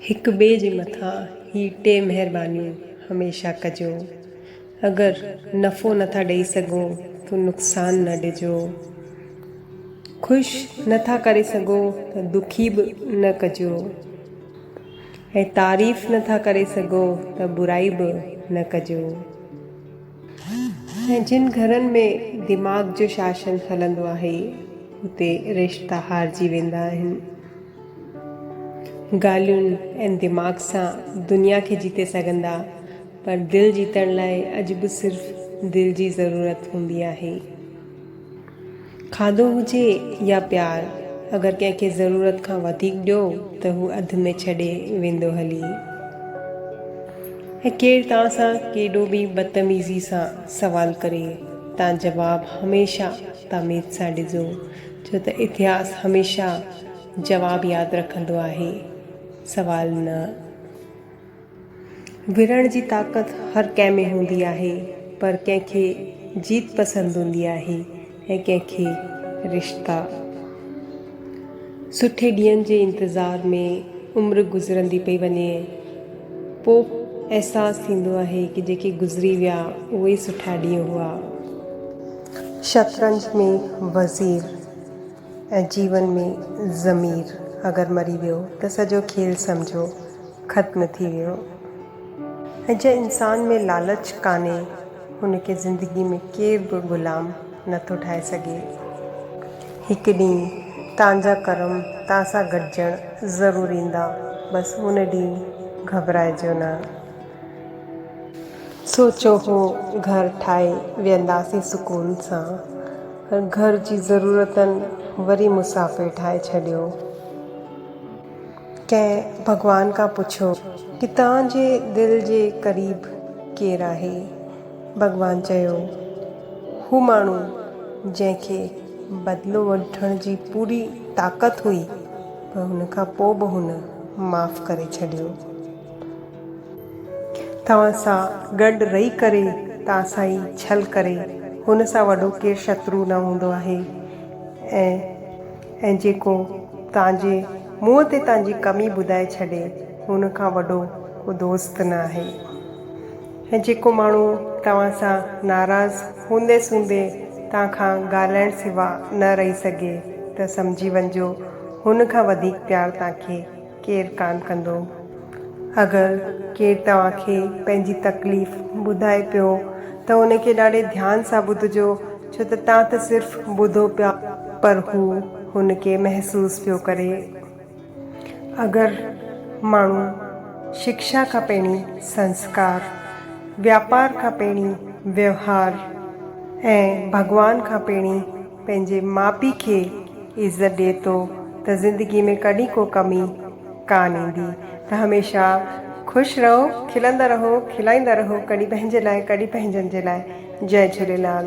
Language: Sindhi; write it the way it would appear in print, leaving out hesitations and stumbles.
هڪ ٻئي جي مٿان هي ٽي مهربانيون هميشه ڪجو. اگر نفعو نه ٿا ڏئي سگهو ته نقصان نه ڏجو. خوش نه ٿا ڪري سگهو ته دکي به نه ڪجو ۽ تعريف نه ٿا ڪري سگهو ته برائي به نه ڪجو. ۽ جن گهرن ۾ دماغ جو شاشن هلندو آهي اتي رشتا هارجي ويندا آهن. ڳالهين ۽ دماغ سان دنيا کي جيتي سگهندا پر دل جيتڻ لاء اڄ به صرف دل جي ضرورت هوندي آهي. کاڌو هجي يا پيار اگر ڪنهن کي ضرورت کان وڌيڪ ڏيو ته هو اڌ ۾ ڇڏي ويندو هلي. ۽ ڪير توهان سان ڪيڏو به بدتميزي سان سوال ڪري تان جواب هميشه تاميد سان ڏجو ڇو ته اتهاس هميشه جواب ياد رکندو آهي، سوال نه. وڙهڻ جي طاقت هر ڪنهن ۾ هوندي آهي، پر ڪنهن کي جيت پسند هوندي آهي ۽ ڪنهن کي رشتا. سٺي ڏينهن جي انتظار ۾ عمر گذرندي پئي وڃي، پوء احساس ٿيندو آهي ڪي جيڪي گذري ويا اهي ئي سٺا ڏينهن هئا. شطرنج ۾ وزير. ۽ جيون ۾ ضمير اگر مري ويو ته سڄو کيل سمجهو ختم ٿي ويو. ۽ جنهن انسان ۾ لالچ ڪانهي هن کي زندگي ۾ ڪير به غلام نٿو ٺاهي سگهي. هڪ ڏينهن تان جا ڪرم تان سان گڏجڻ ضرور ايندا بس ان ڏينهن گهٻرائجو نه. سوچيو هو گهر ٺاهي ويهنداسين سڪون سان پر گهر جي ضرورتن وري مسافر ٺاهي ڇڏيو. ڪنهن ڀڳوان کان پڇيو ڪي توهان جي دل جي قريب ڪير آهي؟ ڀڳوان چيو هو ماڻهو جنهن کي بدلو وٺڻ جي پوري طاقت هئي پر ان کان پوء به هن معاف ڪري ڇڏيو. توهان سان گڏ رهي ڪري توهان سان ئي ڇل ڪري هن سان وڏو ڪير شترو نه هوندو آهي ۽ ۽ جيڪو توهان جي منهن تي توهان جي ڪمي ٻڌائي ڇڏي هن کان وڏو ڪو دوست نه آهي ۽ جيڪو ماڻهو توهان سان ناراض هوندي سوندي توهان کان ڳالهائڻ سوا نه رهي سگهي ته سمجهي وڃجو هن کان وڌيڪ پيار توهان کي ڪير ڪانه ڪندو. اگر ڪير توهان کي پنهنجي تڪليف ٻڌائي پيو ته ان کي ڏاڍي ڌيان سان ٻڌجو ڇو ته توهان ته صرف ٻڌو پيا پر هو هن کي محسوس پيو ڪري. اگر ماڻهو شڪشا کان پهرين سنسڪار، وياپار کان پهرين ويوهار ۽ ڀڳوان کان پهرين پنهنجي ماء پيء کي عزت ڏئي ٿو ته زندگي ۾ ڪڏهن ڪو ڪمي ڪانه ايندي ته هميشه خوش رهو کلندا رهو کلائيندا رهو ڪڏهن پنهنجي لاء ڪڏهن پنهنجن جي لاء جئي جهوليلال.